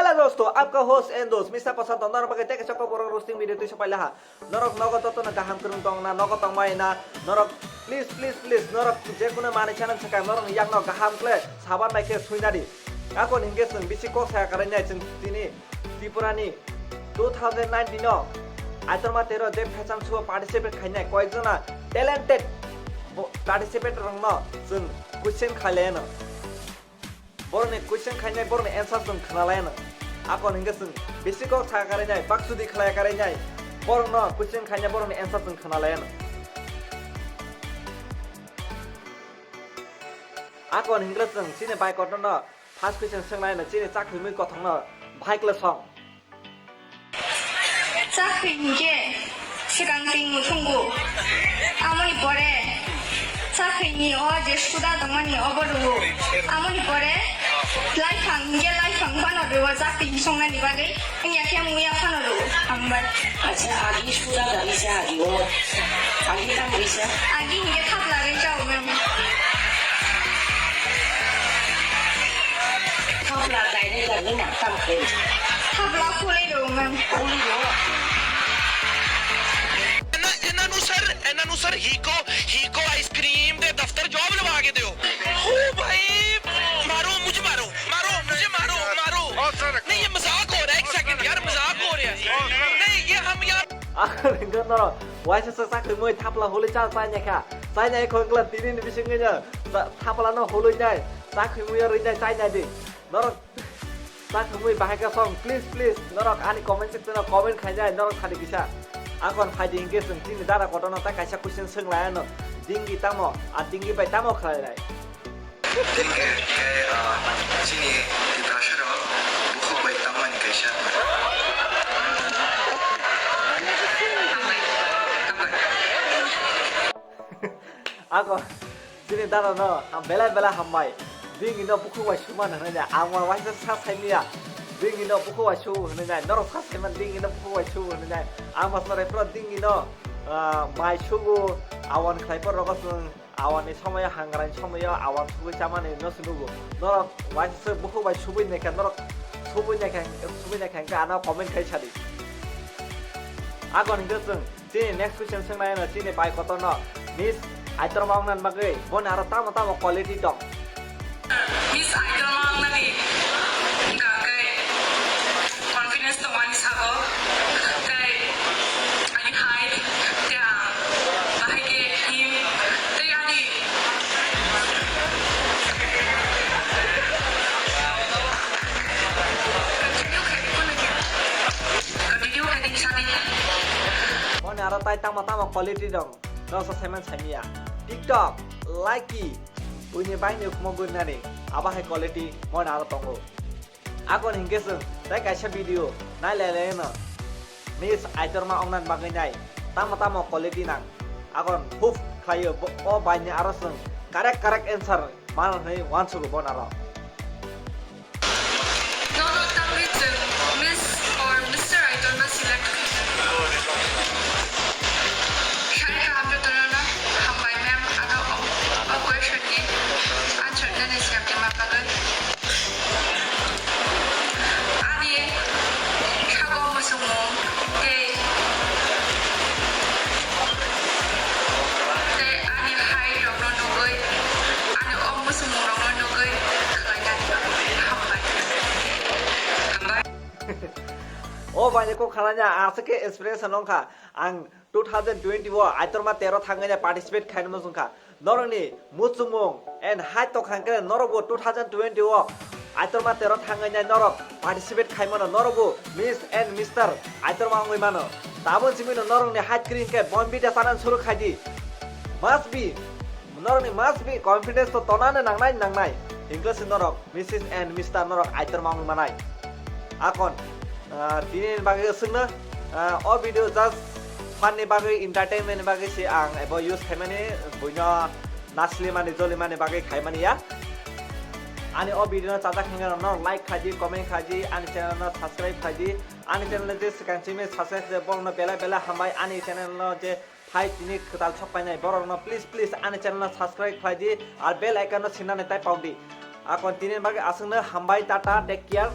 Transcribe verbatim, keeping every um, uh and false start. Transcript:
Hello dosto, apka host and dost, Mister Pasad, norok bagwi teke chokko borok roasting video twi sopai laha. Norok nogo jotono kaham kwrwng tong na, nogo tong mai na, norok please, please, please, norok je kuno manwi channel sakha, norok yakno kaham khle saban bai khe suina di. Akon hinkhe chwng bisi kok saya karai nai chwng tini Tripura ni two thousand nineteen o Aitorma tero je fashion show participate khainai koyekjona talented bo-, participate rokno chwng question khailai no. Borokni question khainai borokni answer chwng khnalai no. Akon hinkhe chwng bisi kok sa karai nai, baksudi khlai karai nai. Borokno question khainai borokni answer chwng khnalai no. Akon hinkhe chwng chini bai kotorno first question swngnai no, chini chakhwimwi kothokno bhai kle song. Chakhwi hinkhe swkang ting muthungo. Amoni pore chakhwini o je suda tongmani obo rwo. Amoni pore laiphang hinkhe laiphang phano rwo chakhwi songnani bagwi. Wngya khe muya phano rwo. Hambai. Acha, agi suda da bisa agi o. Agi tam bisa. Agi hinkhe thapla gai chao mem. Thapla direct lagi na tam khe. Thapla khulai rwo mem. Khulai rwo. एना-, एनानुसार, एनानुसार ही को, ही को आइसक्रीम दे दफ्तर जॉब लगा के दो। ओ भाई, मारो, मुझे मारो, मारो, मुझे मारो, मारो। नहीं, ये मजाक हो रहा है, एक सेकंड यार, मजाक हो रहा है। नहीं, ये हम यार Ang hwnkhe norok waisa se chakhwimwi thapla holi cha chainai kha. Chainai khongkla tini ni bisingwi no cha-, thapla no holwi nai, chakhwimwi rwi nai chainai di. Norok chakhwimwi bahai khe song, please, please, norok ani comment section o comment khainai, norok thani kisa. Akon phaidi hinkhe chwng chini dara kotorno tai kaisa question swnglai ano, dingi tamo, a dingi bai tamo khlainai? Dingi khe, ah, chini Tiprasa rok bukhuk bai tangmani kaisa. Ako, chini dada no, ham belai belai hambai. Dingi no bukhuk bai suma hwnwi nai, ang ma waisa sa sai miya. Dingi no bukhuk bai su hwnwi nai, norok sa sai man dingi no bukhuk bai su hwnwi nai. Ang ma sarai pro dingi no, ah, mai sugu, awan khlai por rogo chwng. Awani somoyo hangrani somoyo awan subui chamani no se nugo. Norok waisa se bukhuk bai subui naikha, norok subui naikha, subui naikha hingke ano comment khai sadi. Agon hingke chwng chini next question swngnai no chini bai kotorno Miss Aitorma wngnani bagwi boni aro tamo tamo quality tong. Miss Aitorma wngnani hingka khe confidence tongmani sago, tei ani height, tei ang bahai khe him, tei ani continue khe, continue khe sadi. Boni aro tai tamo tamo quality dong. Nosa saiman saimiya. TikTok, Likee, buini baini ukmo gurnani. Abo hai quality mona aro tongo. Akon hinkhe chwng tai kaisa video nai lai lai no. Miss Aitorma ongnan bagwi nai. Tamo tamo quality nang. Akon huf khlaio bo, o baini aro chwng correct correct answer mano hwnwi uansugo bonaro. Nono tangwi chwng Miss or Mister Aitorma select khainai. Sari kaham jotono no hambai ma'am, ano o, o question ni answer nani siyam ni ma bagwi. Ani sago muchungmung tei, tei ani height rokno nugwi, ani o muchungmung rokno nugwi khlainani hambai. Hambai. O bai ni kok khalanya aswk khe inspiration wngkha. Ang two thousand twenty o Aitorma tero thangwi participate khaina muchungkha. Norokni muchungmung and height tokha hwnkhe norokbo two thousand twenty o Aitorma tero thangwi nai norok participate khai mano, norokbo Miss and Mister Aitorma wngwi mano. Tabuk simi no norokni height kwrwi hwnkhe Bournvita chanani suru khai di. Must be, norokni must be confidence to tonani nangnai nangnai. Hinkhe se norok Missus and Mister norok Aitorma wngwi manai. Akon, ah, tini ni bagwi swngno, ah, o video just fun ni bagwi, entertainment ni bagwi se ang ebo use khaimani, buino naslimani jolimani bagwi khaimani ya. Ani o video no chajak hwnwi rok no like khaidi, comment khaidi, ani channel no subscribe khaidi. Ani channel je swkang simi subscribe khaidi, borok no belai belai hambai ani channel no je Phai tini kwtal sok painai borok no please, please ani channel no subscribe khlai di, ar bell icon no sinani tai pok di. Akon tini bagwi aswk no hambai, tata, take care.